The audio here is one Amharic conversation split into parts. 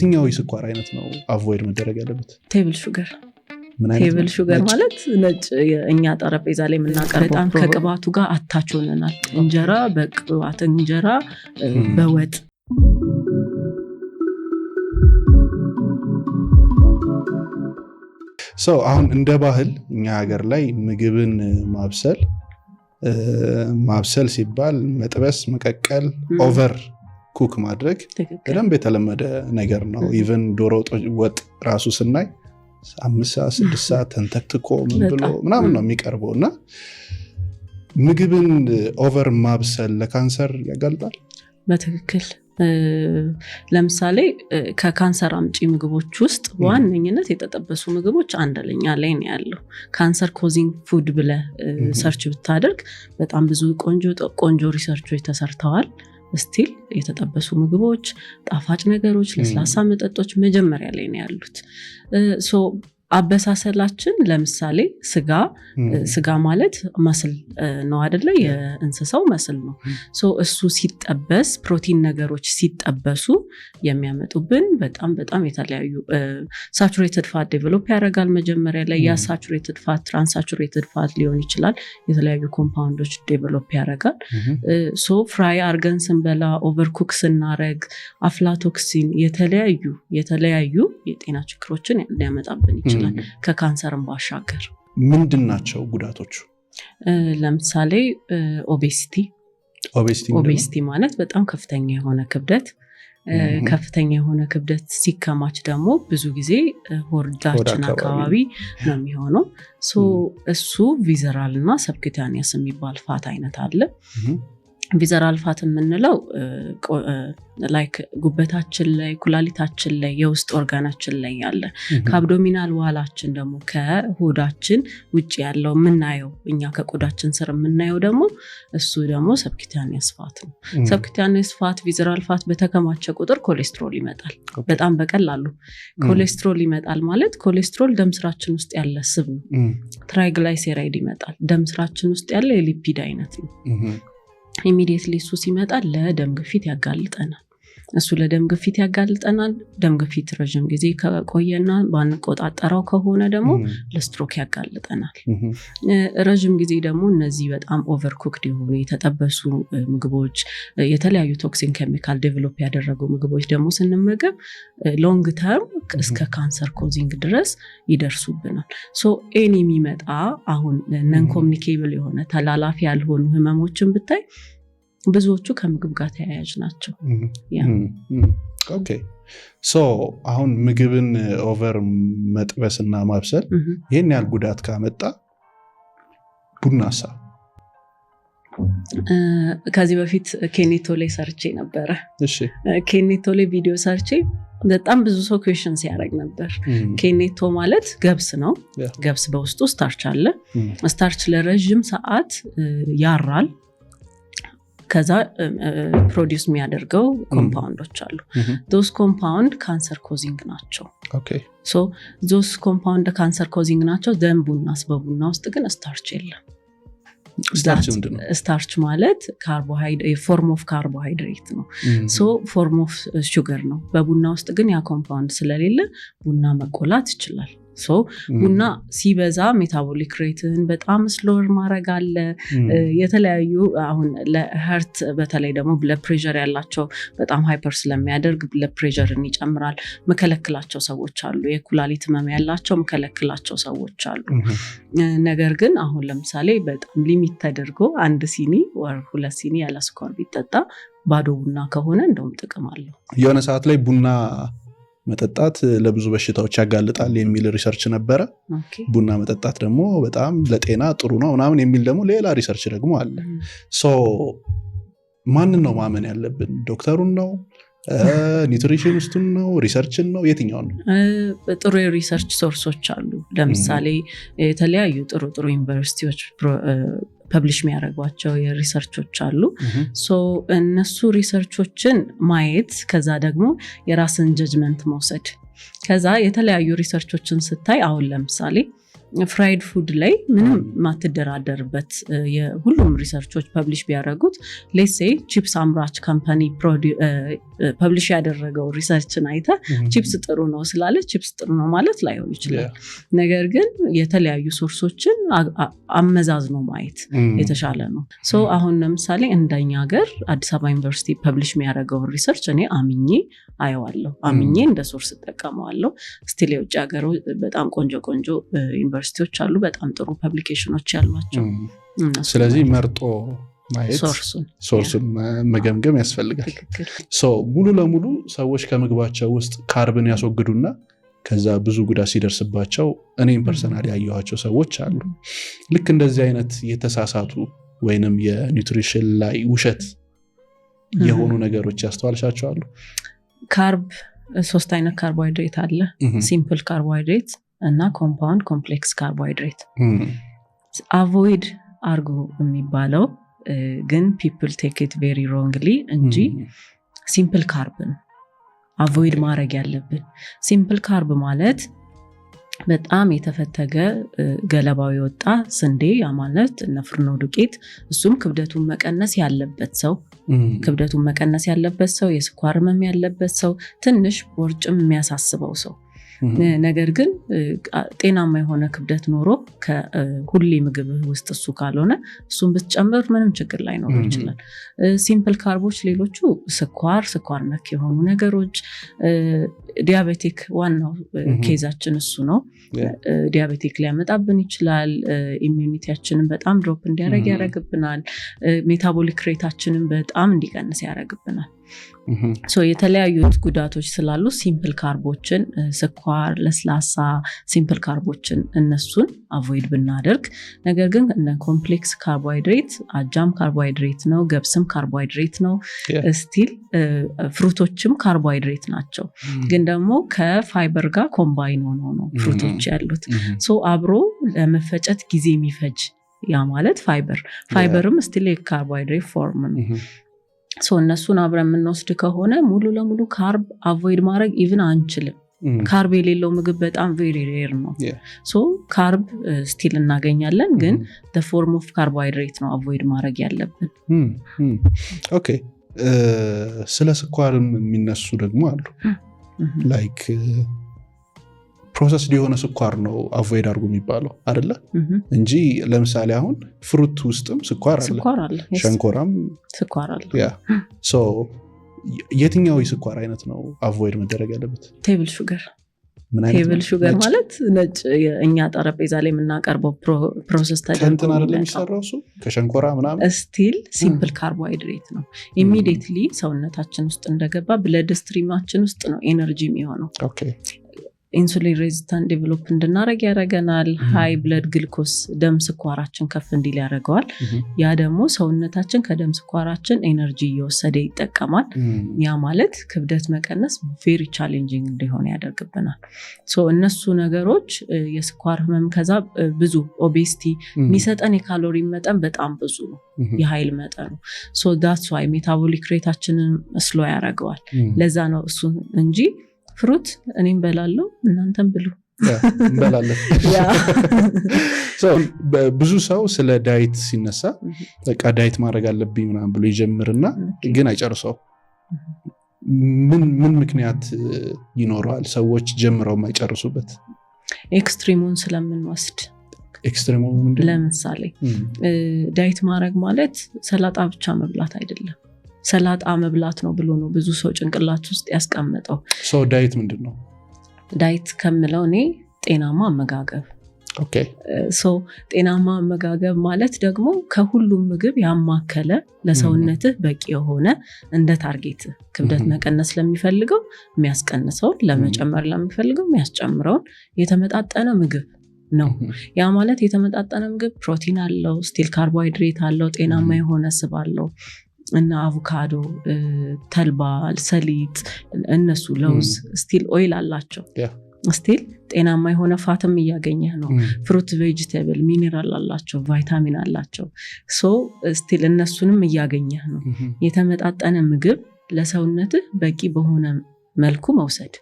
የትኛው የስኳር አይነት ነው avoid መደረግ ያለበት? Table sugar። ምን አይነት Table ነው? Sugar ነጭ? ማለት ነጭ እኛ ጠረጴዛ ላይ የምናቀርበው በጣም ከቅባቱ ጋር attach ሆነናል። እንጀራ በቅባት፣ እንጀራ በወጥ። So አሁን እንደ ባህል እኛ ሀገር ላይ ምግብን ማብሰል፣ ማብሰል ሲባል መጥበስ፣ መቀቀል፣ over cook ማድረግ በደንብ የተለመደ ነገር ነው። Even ዶሮ ወጥ ራሱ ስናይ 5 ሰዓት 6 ሰዓት ተንተክትኮ ምን ብሎ ምናምን ነው የሚቀርበው። እና ምግብን over ማብሰል ለካንሰር ያጋልጣል? በትክክል። ለምሳሌ ከካንሰር አምጪ ምግቦች ውስጥ በዋነኝነት የተጠበሱ ምግቦች አንደኛ ላይ ነው ያለው። Cancer causing food ብለህ search ብታደርግ በጣም ብዙ ቆንጆ ቆንጆ research ኦች ተሰርተዋል። Still የተጠበሱ ምግቦች፣ ጣፋጭ ነገሮች፣ ለስላሳ መጠጦች መጀመሪያ ላይ ነው ያሉት። So አበሳሰላችን ለምሳሌ ስጋ፣ ስጋ ማለት muscle ነው አደለ? የእንስሳው muscle ነው። So እሱ ሲጠበስ፣ ፕሮቲን ነገሮች ሲጠበሱ የሚያመጡብን በጣም በጣም የተለያዩ saturated fat develop ያደርጋል። መጀመሪያ ላይ ያ saturated fat trans saturated fat ሊሆን ይችላል። የተለያዩ compound ኦች develop ያደርጋል። So fry አርገን ስንበላ፣ overcook ስናረግ aflatoxin፣ የተለያዩ የተለያዩ የጤና ችግሮችን ሊያመጣብን ይችላል ከካንሰርም ባሻገር። ምንድን ናቸው ጉዳቶቹ? ለምሳሌ obesity። Obesity ምንድን ነው? Obesity ማለት በጣም ከፍተኛ የሆነ ክብደት። ከፍተኛ የሆነ ክብደት ሲከማች ደግሞ ብዙ ጊዜ ሆዳችን ሆድ አካባቢ አካባቢ ነው የሚሆነው። So እሱ visceral እና subcutaneous የሚባል fat አይነት አለ። Visceral fat የምንለው like ጉበታችን ላይ፣ ኩላሊታችን ላይ፣ የውስጥ ኦርጋናችን ላይ ያለ፣ ከ abdominal wall ኣችን ደግሞ ከሆዳችን ውጭ ያለው የምናየው፣ እኛ ከቆዳችን ስር የምናየው ደግሞ እሱ ደግሞ subcutaneous fat ነው። Subcutaneous fat፣ visceral fat በተከማቸ ቁጥር ኮሌስትሮል ይመጣል። በጣም በቀላሉ ኮሌስትሮል ይመጣል ማለት ኮሌስትሮል ደም ስራችን ውስጥ ያለ ስብ ነው። Triglyceride ይመጣል። ደም ስራችን ውስጥ ያለ የ lipid አይነት ነው። Immediately እሱ ሲመጣ ለደም ግፊት ያጋልጠናል። እሱ ለደም ግፊት ያጋልጠናል። ደም ግፊት ረዥም ጊዜ ከቆየና ባንቆጣጠረው ከሆነ ደግሞ ለስትሮክ ያጋልጠናል። ረዥም ጊዜ ደግሞ እነዚህ በጣም overcooked የሆኑ የተጠበሱ ምግቦች፣ የተለያዩ toxin chemical develop ያደረጉ ምግቦች ደግሞ ስንመገብ long term እስከ cancer causing ድረስ ይደርሱብናል። So any የሚመጣ አሁን non communicable የሆነ ተላላፊ ያልሆኑ ህመሞችን ብታይ ብዙዎቹ ከምግብ ጋር ተያያዥ ናቸው። Yeah። Okay, so አሁን ምግብን over መጥበስና ማብሰል ይህን ያህል ጉዳት ካመጣ ቡናሳ? ከዚህ በፊት ኬኔቶ ላይ ሰርቼ ነበረ። ኬኔቶ ላይ ቪዲዮ ሰርቼ በጣም ብዙ ሰው question ሲያደርግ ነበር። ኬኔቶ ማለት ገብስ ነው። ገብስ በውስጡ starch አለ። Starch ለረዥም ሰዓት ያራል። ከዛ produce የሚያደርገው compound ኦች አሉ። Those compound cancer causing ናቸው። So those compound cancer causing ናቸው። Then ቡናስ? በቡና ውስጥ ግን starch የለም። Starch ምንድን ነው? Starch ማለት form of carbohydrate ነው። So form of sugar ነው። በቡና ውስጥ ግን ያ compound ስለሌለ ቡና መቆላት ይችላል። So ቡና ሲበዛ metabolic rate ን በጣም slower ማድረግ አለ። የተለያዩ አሁን ለ heart በተለይ ደግሞ blood pressure ያላቸው በጣም hyper ስለሚያደርግ blood pressure ን ይጨምራል። ምከለክላቸው ሰዎች አሉ። የኩላሊት ህመም ያላቸው ምከለክላቸው ሰዎች አሉ። ነገር ግን አሁን ለምሳሌ በጣም limit ተደርጎ አንድ ሲኒ ወይ 2 ሲኒ ያለ ስኳር ቢጠጣ፣ ባዶ ቡና ከሆነ እንደውም ጥቅም አለው። የሆነ ሰዓት ላይ ቡና መጠጣት ለብዙ በሽታዎች ያጋልጣል የሚል research ነበረ። ቡና መጠጣት ደግሞ በጣም ለጤና ጥሩ ነው ምናምን የሚል ደግሞ ሌላ research ደግሞ አለ። So ማንን ነው ማመን ያለብን? ዶክተሩን ነው? Nutritionist ኡን ነው? Research ን ነው? የትኛውን ነው? ጥሩ የ research source ኦች አሉ። ለምሳሌ የተለያዩ ጥሩ ጥሩ ዩኒቨርሲቲዎች publish የሚያደርጓቸው የ research ኦች አሉ። So እነሱ research ኦችን ማየት፣ ከዛ ደግሞ የራስን judgment መውሰድ፣ ከዛ የተለያዩ research ኦችን ስታይ አሁን ለምሳሌ Fried food ላይ ምንም ማትደራደርበት፣ የሁሉም research ኦች publish ቢያደረጉት፣ let's say chips አምራች company publish ያደረገው research ን አይተ ቺፕስ ጥሩ ነው ስላለ ቺፕስ ጥሩ ነው ማለት ላይሆን ይችላል። ነገር ግን የተለያዩ source ኦችን አመዛዝኖ ማየት የተሻለ ነው። So አሁን ለምሳሌ እንደኛ ሀገር አዲስ አበባ ዩኒቨርሲቲ publish የሚያደርገውን research እኔ አምኜ አየዋለሁ፣ አምኜ እንደ source እጠቀመዋለሁ። Still የውጭ ሀገር በጣም ቆንጆ ቆንጆ ዩኒቨርሲቲዎች አሉ፣ በጣም ጥሩ publication ኦች ያሏቸው። ስለዚህ መርጦ ማየት፣ ሶርሱን ሶርሱን መገምገም ያስፈልጋል። ሙሉ ለሙሉ ሰዎች ከምግባቸው ውስጥ carb ን ያስወግዱና ከዛ ብዙ ጉዳት ሲደርስባቸው እኔም personally ያየኋቸው ሰዎች አሉ። ልክ እንደዚህ አይነት የተሳሳቱ ወይንም የ nutrition ላይ ውሸት የሆኑ ነገሮች ያስተዋልሻቸው አሉ? Carb፣ ሶስት አይነት ካርቦሃይድሬት አለ። Simple carbohydrate እና compound፣ complex carbohydrate። Avoid አርጉ የሚባለው ግን people take it very wrongly እንጂ simple carb ነው avoid ማድረግ ያለብን። Simple carb ማለት በጣም የተፈተገ፣ ገለባው የወጣ ስንዴ፣ ያ ማለት እነ ፍርኖ ዱቄት፣ እሱም ክብደቱን መቀነስ ያለበት ሰው፣ የስኳር ህመም ያለበት ሰው፣ ትንሽ ቦርጭም የሚያሳስበው ሰው፣ ነገር ግን ጤናማ የሆነ ክብደት ኖሮ ከሁሌ ምግብህ ውስጥ እሱ ካልሆነ እሱን ብትጨምር ምንም ችግር ላይኖረው ይችላል። Simple carb ኦች ሌሎቹ ስኳር፣ ስኳር ነክ የሆኑ ነገሮች፣ diabetic ዋናው case ኣችን እሱ ነው። Diabetic ሊያመጣብን ይችላል። Immunity ያችንን በጣም drop እንዲያደርግ ያደርግብናል። Metabolic rate ኣችንን በጣም እንዲቀንስ ያደርግብናል። የተለያዩ ጉዳቶች ስላሉ simple carb ኦችን፣ ስኳር፣ ለስላሳ simple carb ኦችን እነሱን avoid ብናደርግ፣ ነገር ግን እነ complex carbohydrate፣ አጃም ካርቦሃይድሬት ነው፣ ገብስም ካርቦሃይድሬት ነው፣ still fruit ኦችም ካርቦሃይድሬት ናቸው። ግን ደግሞ ከፋይበር ጋር combine ሆኖ ነው fruit ኦች ያሉት። So አብሮ ለመፈጨት ጊዜ የሚፈጅ፣ ያ ማለት fiber፣ fiber ም still የ carbohydrate form ነው። So እነሱን አብረን የምንወስድ ከሆነ ሙሉ ለሙሉ carb avoid ማድረግ even አንችልም። Carb የሌለው ምግብ በጣም very rare ነው። So carb still እናገኛለን፣ ግን form of carbohydrate ነው avoid ማድረግ ያለብን። Okay፣ ስለ ስኳርም የሚነሱ ደግሞ አሉ። Like processed የሆነ ስኳር ነው avoid አድርጉ የሚባለው አይደለ? እንጂ ለምሳሌ አሁን fruit ውስጥም ስኳር አለ፣ ስኳር አለ፣ ሸንኮራም ስኳር አለ። Yeah፣ so የትኛው የስኳር አይነት ነው avoid መደረግ ያለበት? Table sugar። ምን አይነት Table ነው? Sugar ነጭ? ማለት ነጭ፣ እኛ ጠረጴዛ ላይ የምናቀርበው process ተደርጎ ከእንትን አይደለም የሚመጣው። የሚሰራው እሱ፣ ከሸንኮራ ምናምን? Still simple carbohydrate ነው። Immediately ሰውነታችን ውስጥ እንደገባ blood stream ኣችን ውስጥ ነው energy የሚሆነው። Insulin resistant develop እንድናደረግ ያደረገናል። High blood glucose፣ ደም ስኳራችን ከፍ እንዲል ያደርገዋል። ያ ደግሞ ሰውነታችን ከደም ስኳራችን energy እየወሰደ ይጠቀማል። ያ ማለት ክብደት መቀነስ very challenging እንዲሆን ያደርግብናል። So እነሱ ነገሮች የስኳር ህመም፣ ከዛ ብዙ obesity የሚሰጠን የካሎሪ መጠን በጣም ብዙ ነው፣ የኃይል መጠኑ። So that's why metabolic rate ኣችንን slow ያደርገዋል። ለዛ ነው እሱ እንጂ fruit እኔም በላለው፣ እናንተም ብሉ። Yeah፣ እንበላለን። So ብዙ ሰው ስለ diet ሲነሳ በቃ diet ማድረግ አለብኝ ምናምን ብሎ ይጀምርና ግን አይጨርሰው። ምን ምን ምክንያት ይኖረዋል ሰዎች ጀምረው የማይጨርሱበት? Extreme ኡን ስለምንወስድ። Extreme ኡ ምንድን ነው? ለምሳሌ diet ማድረግ ማለት ሰላጣ ብቻ መብላት አይደለም። ሰላጣ መብላት ነው ብሎ ነው ብዙ ሰው ጭንቅላት ውስጥ ያስቀመጠው። So diet ምንድን ነው? Diet ከምለው እኔ ጤናማ አመጋገብ። So ጤናማ አመጋገብ ማለት ደግሞ ከሁሉም ምግብ ያማከለ፣ ለሰውነትህ በቂ የሆነ፣ እንደ target ክብደት መቀነስ ለሚፈልገው የሚያስቀንሰውን፣ ለመጨመር ለሚፈልገው የሚያስጨምረውን የተመጣጠነ ምግብ ነው። ያ ማለት የተመጣጠነ ምግብ ፕሮቲን አለው፣ still carbohydrate አለው፣ ጤናማ የሆነ ስብ አለው እና አቮካዶ፣ ተልባ፣ ሰሊጥ፣ እነሱ ለውዝ still oil አላቸው። Still ጤናማ የሆነ fat ም እያገኘህ ነው። Fruit፣ vegetable mineral አላቸው፣ ቫይታሚን አላቸው። So still እነሱንም እያገኘህ ነው። የተመጣጠነ ምግብ ለሰውነትህ በቂ በሆነ መልኩ መውሰድ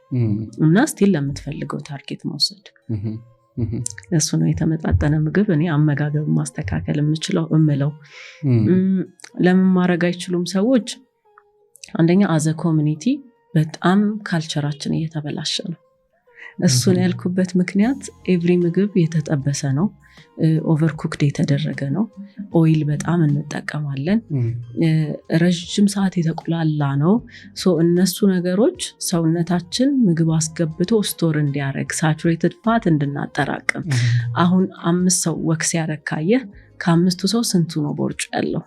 እና still ለምትፈልገው target መውሰድ። እሱ ነው የተመጣጠነ ምግብ እኔ አመጋገብ ማስተካከል የምችለው እምለው። ለምን ማድረግ አይችሉም ሰዎች? አንደኛ as a community በጣም culture ኣችን እየተበላሸ ነው። እሱን ያልኩበት ምክንያት every ምግብ የተጠበሰ ነው፣ overcooked የተደረገ ነው፣ oil በጣም እንጠቀማለን፣ ረዥም ሰዓት የተቁላላ ነው። So እነሱ ነገሮች ሰውነታችን ምግብ አስገብቶ store እንዲያደርግ፣ saturated fat እንድናጠራቅም። አሁን አምስት ሰው walk ሲያደርግ ካየህ ከአምስቱ ሰው ስንቱ ነው ቦርጭ ያለው?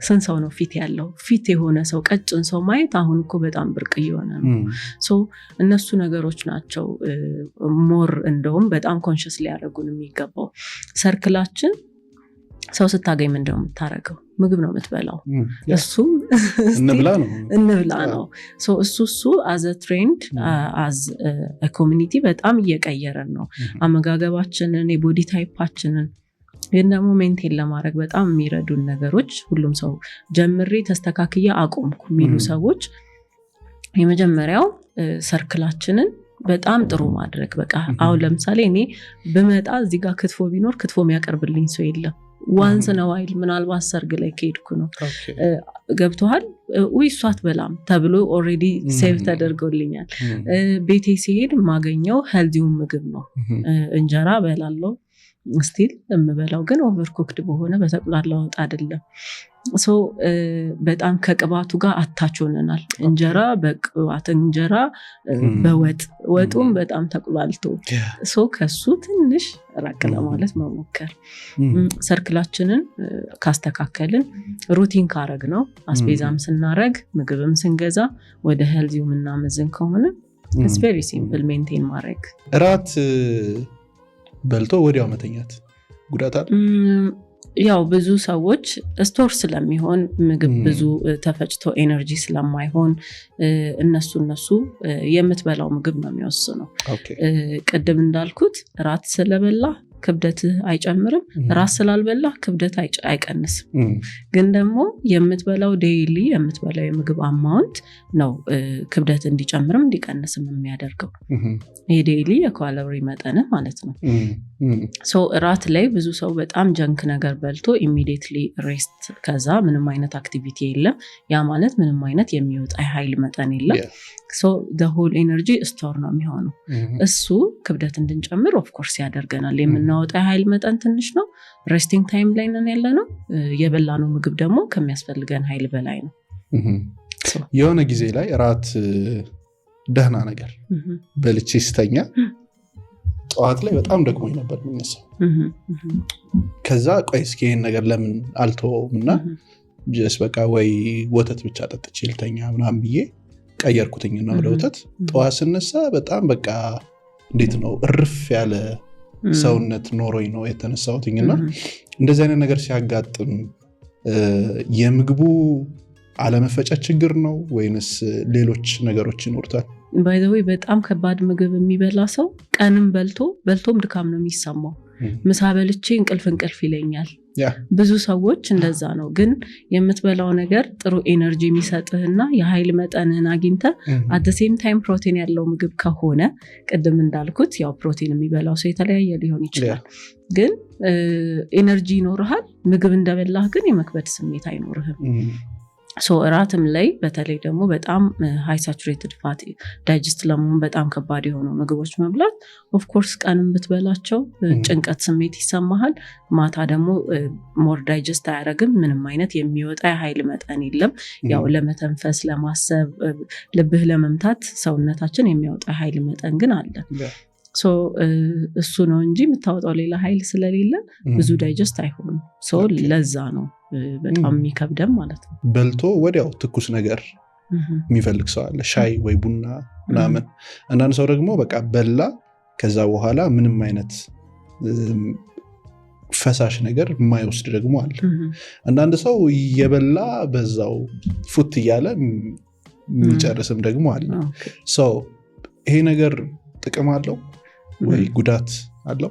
ስንት ሰው ነው fit ያለው? Fit የሆነ ሰው፣ ቀጭን ሰው ማየት አሁን እኮ በጣም ብርቅ እየሆነ ነው። So እነሱ ነገሮች ናቸው more እንደውም በጣም conscious ሊያደርጉን የሚገባው። Circle ኣችን ሰው ስታገኝ ምንድነው የምታደርገው? ምግብ ነው የምትበላው። እሱም እንብላ ነው። እንብላ ነው። እሱ as a trend፣ as a community በጣም እየቀየረን ነው አመጋገባችንን፣ የ body type ኣችንን። ግን ደግሞ maintain ለማድረግ በጣም የሚረዱን ነገሮች፣ ሁሉም ሰው ጀምሬ ተስተካክዬ አቆምኩ የሚሉ ሰዎች፣ የመጀመሪያው circle ኣችንን በጣም ጥሩ ማድረግ። በቃ አሁን ለምሳሌ እኔ ብመጣ እዚህ ጋር ክትፎ ቢኖር ክትፎ የሚያቀርብልኝ ሰው የለም። Once in a while ምናልባት ሰርግ ላይ ከሄድኩ ነው። ገብቶሃል? ውይ እሷ አትበላም ተብሎ already save ተደርጎልኛል። ቤቴ ሲሄድ የማገኘው healthy ውን ምግብ ነው። እንጀራ በላለው፣ still የምበላው ግን overcooked በሆነ በተቁላላ ወጥ አይደለም። So በጣም ከቅባቱ ጋር attach ሆነናል። እንጀራ በቅባት፣ እንጀራ በወጥ፣ ወጡም በጣም ተቁላልቶ። So ከሱ ትንሽ ራቅ ለማለት መሞከር፣ circle ኣችንን ካስተካከልን፣ routine ካረግነው፣ አስቤዛም ስናረግ ምግብም ስንገዛ ወደ healthy ው የምናመዝን ከሆነ it's very simple maintain ማድረግ። እራት በልቶ ወዲያው መተኛት ጉዳት አለ? ያው ብዙ ሰዎች store ስለሚሆን ምግብ ብዙ ተፈጭቶ energy ስለማይሆን እነሱ የምትበላው ምግብ ነው የሚወስነው። ቅድም እንዳልኩት ራት ስለበላ ክብደትህ አይጨምርም፣ ራት ስላልበላ ክብደት አይቀንስም። ግን ደግሞ የምትበላው፣ daily የምትበላው የምግብ amount ነው ክብደት እንዲጨምርም እንዲቀንስም የሚያደርገው፣ የ daily የ calorie መጠን ማለት ነው። So እራት ላይ ብዙ ሰው በጣም junk ነገር በልቶ immediately rest፣ ከዛ ምንም አይነት activity የለም። ያ ማለት ምንም አይነት የሚወጣ የኃይል መጠን የለም። So whole energy store ነው የሚሆነው። እሱ ክብደት እንድንጨምር of course ያደርገናል። የምናወጣ የኃይል መጠን ትንሽ ነው። Resting time ላይ ነን ያለነው። የበላነው ምግብ ደግሞ ከሚያስፈልገን ኃይል በላይ ነው። የሆነ ጊዜ ላይ እራት ደህና ነገር በልቼ ስተኛ ጠዋት ላይ በጣም ደክሞኝ ነበር የምነሳው። ከዛ ቆይ እስኪ ይሄን ነገር ለምን አልተወውም እና just በቃ ወይ ወተት ብቻ ጠጥቼ ልተኛ ምናምን ብዬ ቀየርኩትኝና ወደ ወተት ጠዋት ስነሳ በጣም በቃ እንዴት ነው እርፍ ያለ ሰውነት ኖሮኝ ነው የተነሳሁትኝ። እና እንደዚህ አይነት ነገር ሲያጋጥም የምግቡ አለመፈጨት ችግር ነው ወይንስ ሌሎች ነገሮች ይኖሩታል? By the way በጣም ከባድ ምግብ የሚበላ ሰው ቀንም በልቶ በልቶም ድካም ነው የሚሰማው። ምሳ በልቼ እንቅልፍ እንቅልፍ ይለኛል። ብዙ ሰዎች እንደዛ ነው። ግን የምትበላው ነገር ጥሩ energy የሚሰጥህና የኃይል መጠንህን አግኝተህ at the same time ፕሮቲን ያለው ምግብ ከሆነ፣ ቅድም እንዳልኩት ያው ፕሮቲን የሚበላው ሰው የተለያየ ሊሆን ይችላል። ግን energy ይኖርሃል። ምግብ እንደበላህ ግን የመክበድ ስሜት አይኖርህም። So እራትም ላይ በተለይ ደግሞ በጣም high saturated fat፣ digest ለመሆን በጣም ከባድ የሆኑ ምግቦች መብላት of course ቀንም ብትበላቸው ጭንቀት ስሜት ይሰማሃል። ማታ ደግሞ more digest አያደርግም። ምንም አይነት የሚወጣ የኃይል መጠን የለም። ያው ለመተንፈስ፣ ለማሰብ፣ ልብህ ለመምታት ሰውነታችን የሚያወጣ የኃይል መጠን ግን አለ። So እሱ ነው እንጂ የምታወጣው ሌላ ኃይል ስለሌለ ብዙ digest አይሆንም። So ለዛ ነው በጣም የሚከብደን ማለት ነው። በልቶ ወዲያው ትኩስ ነገር የሚፈልግ ሰው አለ፣ ሻይ ወይ ቡና ምናምን። አንዳንድ ሰው ደግሞ በቃ በላ፣ ከዛ በኋላ ምንም አይነት ፈሳሽ ነገር የማይወስድ ደግሞ አለ። አንዳንድ ሰው እየበላ በዛው ፉት እያለ የሚጨርስም ደግሞ አለ። So ይሄ ነገር ጥቅም አለው ወይ ጉዳት አለው?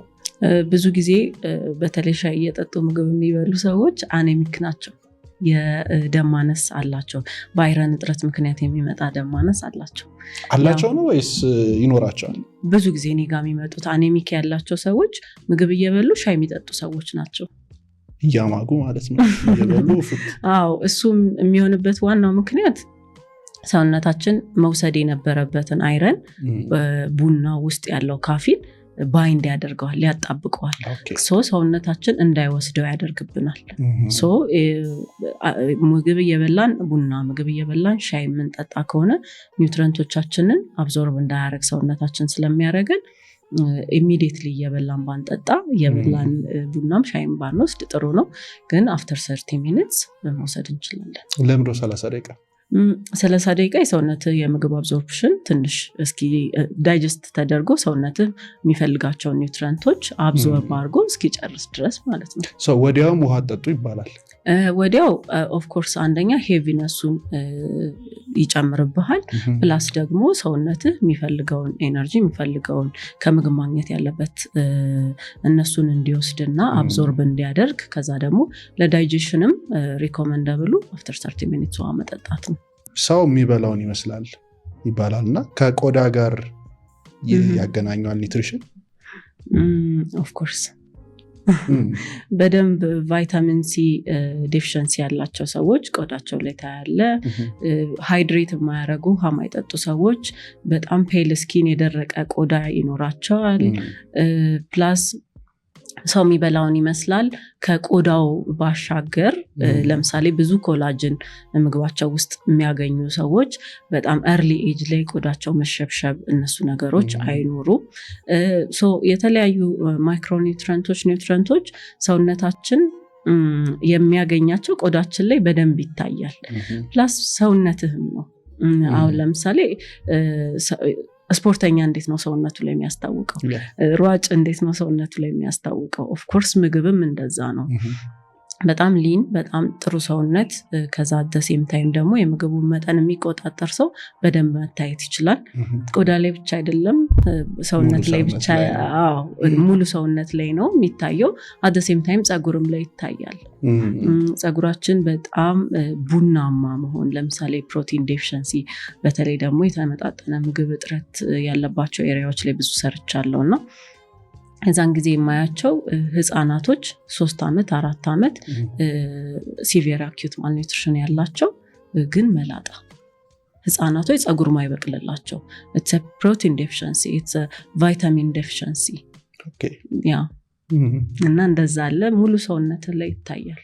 ብዙ ጊዜ በተለይ ሻይ እየጠጡ ምግብ የሚበሉ ሰዎች anemic ናቸው። የደም ማነስ አላቸው። በ iron እጥረት ምክንያት የሚመጣ ደም ማነስ አላቸው። አላቸው ነው ወይስ ይኖራቸዋል? ብዙ ጊዜ እኔ ጋ የሚመጡት anemic ያላቸው ሰዎች ምግብ እየበሉ ሻይ የሚጠጡ ሰዎች ናቸው። እያማጉ ማለት ነው፣ እየበሉ ፍት። አዎ፣ እሱም የሚሆንበት ዋናው ምክንያት ሰውነታችን መውሰድ የነበረበትን iron ቡና ውስጥ ያለው caffeine bind ያደርገዋል፣ ያጣብቀዋል። So ሰውነታችን እንዳይወስደው ያደርግብናል። So ምግብ እየበላን ቡና፣ ምግብ እየበላን ሻይ የምንጠጣ ከሆነ nutrient ኦቻችንን absorb እንዳያደርግ ሰውነታችን ስለሚያደርገን immediately እየበላን ባንጠጣ፣ እየበላን ቡናም ሻይም ባንወስድ ጥሩ ነው። ግን after 30 minutes መውሰድ እንችላለን። ለምዶ 30 ደቂቃ? 30 ደቂቃ የሰውነት የምግብ absorption ትንሽ እስኪ digest ተደርጎ ሰውነት የሚፈልጋቸውን nutrient ኦች absorb አድርጎ እስኪጨርስ ድረስ ማለት ነው። So ወዲያውም ውሃ ጠጡ ይባላል። ወዲያው of course አንደኛ heaviness ኡን ይጨምርብሃል። Plus ደግሞ ሰውነትህ የሚፈልገውን energy፣ የሚፈልገውን ከምግብ ማግኘት ያለበት እነሱን እንዲወስድና absorb እንዲያደርግ፣ ከዛ ደግሞ ለ digestion ም recommendable ኡ after 30 minutes ውሃ መጠጣት ነው። ሰው የሚበላውን ይመስላል ይባላል እና ከቆዳ ጋር ያገናኘዋል nutrition? Of course፣ በደንብ vitamin C deficiency ያላቸው ሰዎች ቆዳቸው ላይ ታያለህ። Hydrate የማያደርጉ፣ ውሃ የማይጠጡ ሰዎች በጣም pale skin፣ የደረቀ ቆዳ ይኖራቸዋል። Plus ሰው የሚበላውን ይመስላል። ከቆዳው ባሻገር ለምሳሌ ብዙ collagen ምግባቸው ውስጥ የሚያገኙ ሰዎች በጣም early age ላይ ቆዳቸው መሸብሸብ እነሱ ነገሮች አይኖሩም። የተለያዩ micronutrient ኦች፣ nutrient ኦች ሰውነታችን የሚያገኛቸው ቆዳችን ላይ በደንብ ይታያል። Plus ሰውነትህም ነው። አሁን ለምሳሌ ስፖርተኛ እንዴት ነው ሰውነቱ ላይ የሚያስታውቀው? ሯጭ እንዴት ነው ሰውነቱ ላይ የሚያስታውቀው? Of course ምግብም እንደዛ ነው። በጣም lean፣ በጣም ጥሩ ሰውነት፣ ከዛ the same time ደግሞ የምግቡን መጠን የሚቆጣጠር ሰው በደንብ መታየት ይችላል። ቆዳ ላይ ብቻ አይደለም፣ ሰውነት ላይ ብቻ፣ ሙሉ ሰውነት ላይ ነው የሚታየው። At the same time ፀጉርም ላይ ይታያል። ፀጉራችን በጣም ቡናማ መሆን ለምሳሌ protein deficiency፣ በተለይ ደግሞ የተመጣጠነ ምግብ እጥረት ያለባቸው area ዎች ላይ ብዙ ሰርቻለሁ እና የዛን ጊዜ የማያቸው ህፃናቶች 3 ዓመት፣ 4 ዓመት severe acute malnutrition ያላቸው ግን መላጣ ህፃናቶች፣ ፀጉር ማይበቅልላቸው፣ protein deficiency፣ vitamin deficiency yeah እና እንደዛ አለ። ሙሉ ሰውነት ላይ ይታያል።